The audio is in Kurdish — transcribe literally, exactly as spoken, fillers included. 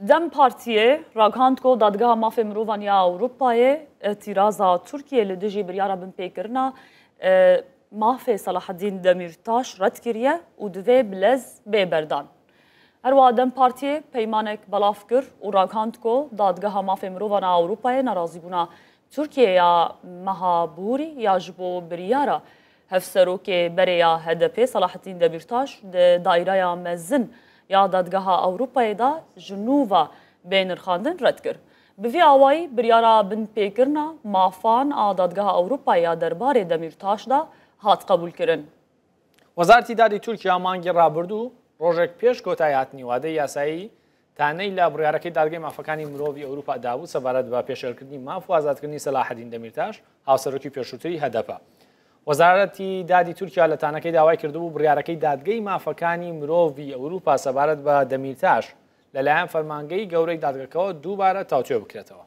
DEM Partiyê ragihand ku Dadgeha Mafê Mirovan ya Ewropayê îtîraza Tirkiyê li dijî biryara binpêkirina, e, mafê Selahaddîn Demîrtaş red kiriye û divê bi lez bê berdan. Herwiha DEM Partiyê peymanek belav kir û ragihand ku Dadgeha Mafê Mirovan a Ewropayê nerazîbûna Tirkiyê ya meha borî ya ji bo biryara hevserokê berê ya HDPê Selahaddîn Demîrtaş di daîreya mezin ya Dadgeha Ewropayê de ji nû ve bê nirxandin red kir. Bi vî awayî biryara binpêkirina mafan a Dadgeha Ewropayê ya derbarê Demîrtaş de hat qebûlkirin. وەزارەتی دادی تورکیا مانگی ڕابردوو، ڕۆژێک پێش کۆتایی هاتنی وادەی یاسایی، تانەی لە بڕیارەکەی دادگەی مافەکانی مرۆڤی ئەوروپا دابوو سەبارەت بە پێشێلکردنی ماف و ئازادکردنی سەلاحەدین دەمیرتاش، هاوسەرۆکی پێشووتری هەدەپە. وەزارەتی دادی تورکیا لە تانەکەی داوای کردبوو بڕیارەکەی دادگەی مافەکانی مرۆڤی ئەوروپا سەبارەت بە دەمیرتاش لەلایەن فەرمانگەی گەورەی دادگەکەوە دووبارە تاوتوێ بکرێتەوە.